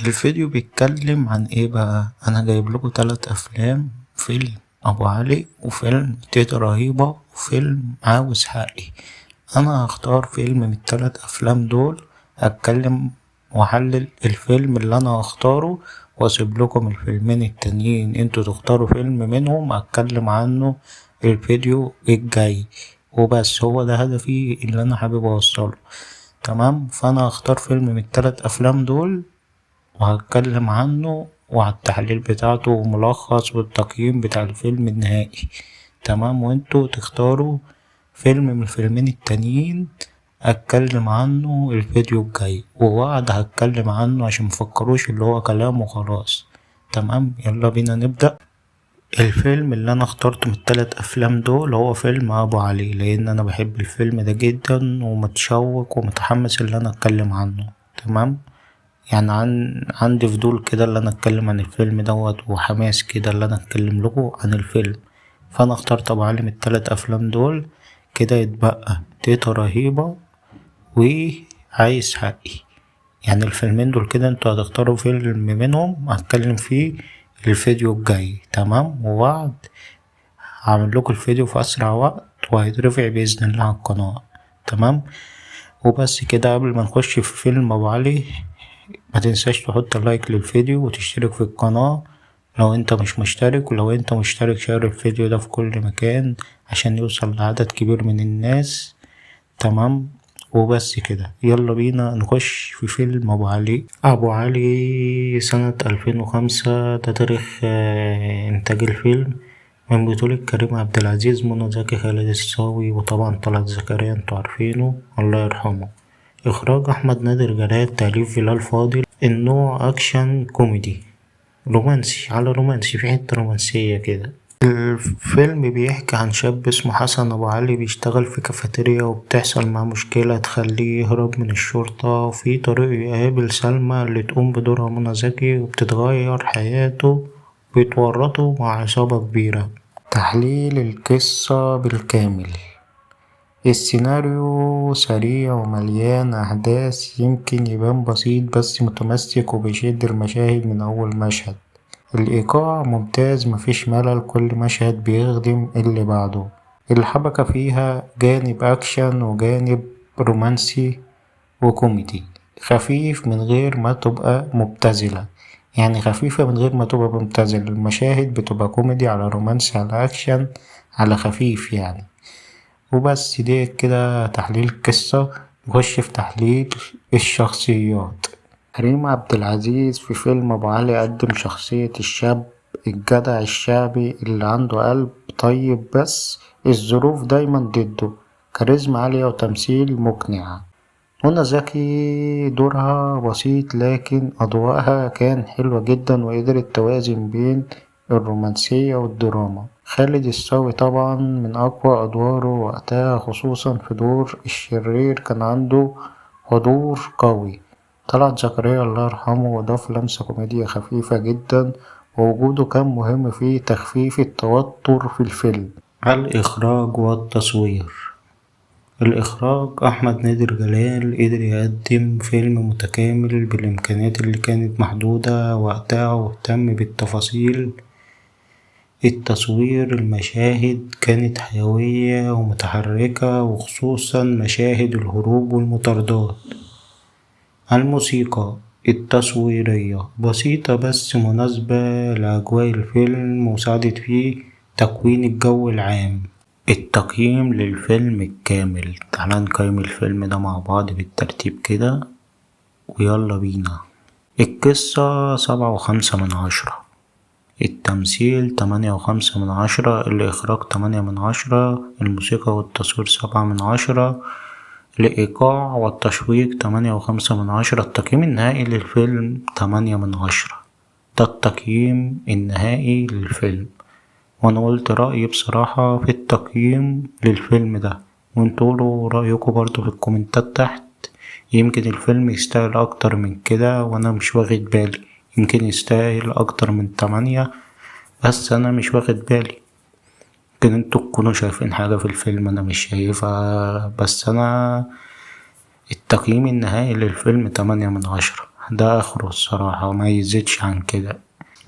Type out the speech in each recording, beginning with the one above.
الفيديو بيتكلم عن ايه بقى؟ انا جايب لكم 3 افلام، فيلم ابو علي وفيلم تيتا رهيبة وفيلم عاوز حقي. انا هختار فيلم من ال3 افلام دول، اتكلم واحلل الفيلم اللي انا هختاره واسيب لكم الفيلمين التانيين انتوا تختاروا فيلم منهم اتكلم عنه الفيديو الجاي، وبس هو ده هدفي اللي انا حابب اوصله. تمام، فانا هختار فيلم من ال3 افلام دول وهتكلم عنه وعلى التحليل بتاعته وملخص والتقييم بتاع الفيلم النهائي. تمام، وانتوا تختاروا فيلم من الفيلمين التانيين اتكلم عنه الفيديو الجاي، ووعد هتكلم عنه عشان مفكروش اللي هو كلام وخلاص. تمام، يلا بينا نبدأ. الفيلم اللي انا اخترته من ال3 افلام دول هو فيلم ابو علي، لان انا بحب الفيلم ده جدا ومتشوق ومتحمس اللي انا اتكلم عنه. تمام، يعني عندي فضول كده اللي انا اتكلم عن الفيلم دوت، وحماس كده اللي انا اتكلم لكم عن الفيلم، فانا اخترت ابو علي من ال3 افلام دول. كده يتبقى تيتا رهيبة وعايز حقي، يعني الفيلمين دول كده انتوا هتختاروا فيلم منهم هتكلم فيه الفيديو الجاي. تمام، ووعد هعمل لكم الفيديو في اسرع وقت وهيترفع باذن الله على القناة. تمام، وبس كده. قبل ما نخش في فيلم ابو علي ما تنساش تحط like للفيديو وتشترك في القناة لو انت مش مشترك، ولو انت مشترك share الفيديو ده في كل مكان عشان يوصل لعدد كبير من الناس. تمام، وبس كده، يلا بينا نخش في فيلم ابو علي. ابو علي سنة 2005، ده تاريخ انتاج الفيلم، من بطولة كريم عبد العزيز، منى زكي، خالد الصاوي، وطبعا طلعت زكريا انتوا عارفينه الله يرحمه. اخراج احمد نادر جلال، تاليف بلال فاضل. النوع اكشن كوميدي رومانسي، على رومانسي، في حتة رومانسية كده. الفيلم بيحكي عن شاب اسمه حسن ابو علي بيشتغل في كافيتيريا، وبتحصل معاه مشكلة تخليه يهرب من الشرطة، وفي طريقه يقابل سلمى اللي تقوم بدورها منى زكي، وبتتغير حياته وبيتورطوا مع عصابة كبيرة. تحليل القصة بالكامل. السيناريو سريع ومليان أحداث، يمكن يبان بسيط بس متمسك وبيشد المشاهد من أول مشهد. الإيقاع ممتاز، مفيش ملل، كل مشهد بيخدم اللي بعده. الحبكة فيها جانب أكشن وجانب رومانسي وكوميدي خفيف من غير ما تبقى مبتذلة، يعني خفيفة من غير ما تبقى مبتذلة. المشاهد بتبقى كوميدي على رومانسي على أكشن على خفيف يعني. وبس دي كده تحليل القصة. نخش في تحليل الشخصيات. كريم عبد العزيز في فيلم ابو علي قدم شخصية الشاب الجدع الشعبي اللي عنده قلب طيب بس الظروف دايما ضده، كاريزما عالية وتمثيل مقنع. منى زكي دورها بسيط لكن أضواءها كان حلوة جدا، وقدرت توازن بين الرومانسية والدراما. خالد الصاوي طبعا من أقوى أدواره وقتها، خصوصا في دور الشرير كان عنده حضور قوي. طلعت زكريا الله يرحمه وضاف لمسة كوميديا خفيفة جدا، ووجوده كان مهم في تخفيف التوتر في الفيلم. الإخراج والتصوير. الإخراج أحمد نادر جلال قدر يقدم فيلم متكامل بالإمكانيات اللي كانت محدودة وقتها، واهتم بالتفاصيل. التصوير المشاهد كانت حيوية ومتحركة، وخصوصا مشاهد الهروب والمطاردات. الموسيقى التصويرية بسيطة بس مناسبة لأجواء الفيلم، وساعدت في تكوين الجو العام. التقييم للفيلم الكامل. تعالى نقيم الفيلم ده مع بعض بالترتيب كده، ويلا بينا. القصة 7.5، التمثيل 8.5، الإخراج 8/10، الموسيقى والتصوير 7/10، الإيقاع والتشويق 8.5. التقييم النهائي للفيلم 8/10. ده التقييم النهائي للفيلم، وانا قلت رأيي بصراحة في التقييم للفيلم ده، وانتوا قولوا رأيكم برضو في الكومنتات تحت. يمكن الفيلم يستاهل اكتر من كده وانا مش واخد بالي، يمكن يستاهل اكتر من 8 بس انا مش واخد بالي. يمكن انتوا تكونوا شايفين حاجة في الفيلم انا مش شايفها، بس انا التقييم النهائي للفيلم 8/10. ده اخره الصراحة ميزيدش عن كده.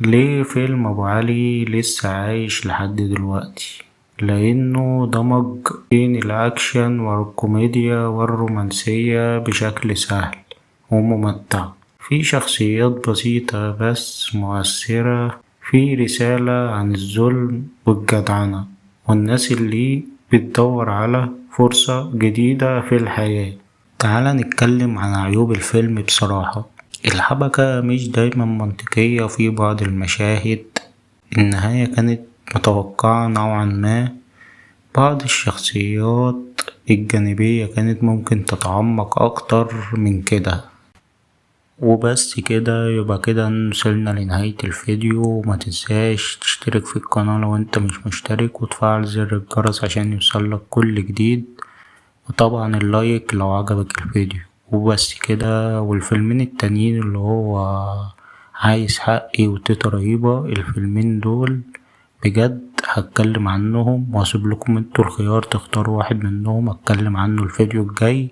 ليه فيلم أبو علي لسه عايش لحد دلوقتي؟ لأنه دمج بين الأكشن والكوميديا والرومانسية بشكل سهل وممتع. فيه شخصيات بسيطة بس مؤثرة. فيه رسالة عن الظلم والجدعنة والناس اللي بتدور على فرصة جديدة في الحياة. تعالى نتكلم عن عيوب الفيلم بصراحة. الحبكة مش دايما منطقية في بعض المشاهد. النهاية كانت متوقعة نوعا ما. بعض الشخصيات الجانبية كانت ممكن تتعمق أكتر من كده. وبس كده، يبقى كده وصلنا لنهاية الفيديو. ومتنساش تشترك في القناة لو انت مش مشترك، وتفعل زر الجرس عشان يوصلك كل جديد، وطبعا اللايك لو عجبك الفيديو. وبس كده. والفيلمين التانيين اللي هو عايز حقي وتيتا رهيبة، الفيلمين دول بجد هتكلم عنهم وهسيبلكم انتوا الخيار تختاروا واحد منهم اتكلم عنه الفيديو الجاي،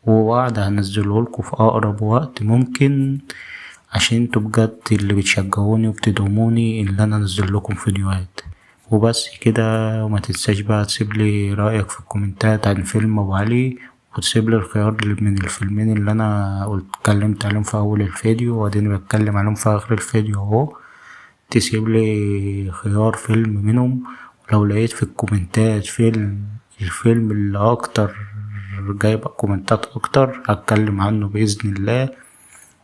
ووعد هنزلهولكوا في اقرب وقت ممكن عشان انتوا بجد اللي بتشجعوني وبتدعموني ان انا انزلكم فيديوهات. وبس كده. ومتنساش بقى تسيبلي رأيك في الكومنتات عن فيلم أبو علي، وتسيبلي الخيار من الفيلمين اللي انا اتكلمت عليهم في اول الفيديو واديني بتكلم عليهم في اخر الفيديو اهو. تسيبلي خيار فيلم منهم، ولو لقيت في الكومنتات الفيلم اللي اكتر جايب كومنتات اكتر هتكلم عنه بإذن الله.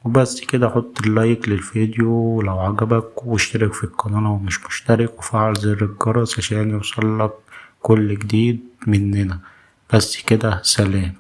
وبس كده. حط اللايك للفيديو لو عجبك، واشترك في القناة لو مش مشترك، وفعل زر الجرس عشان يوصلك كل جديد مننا. بس كده، سلام.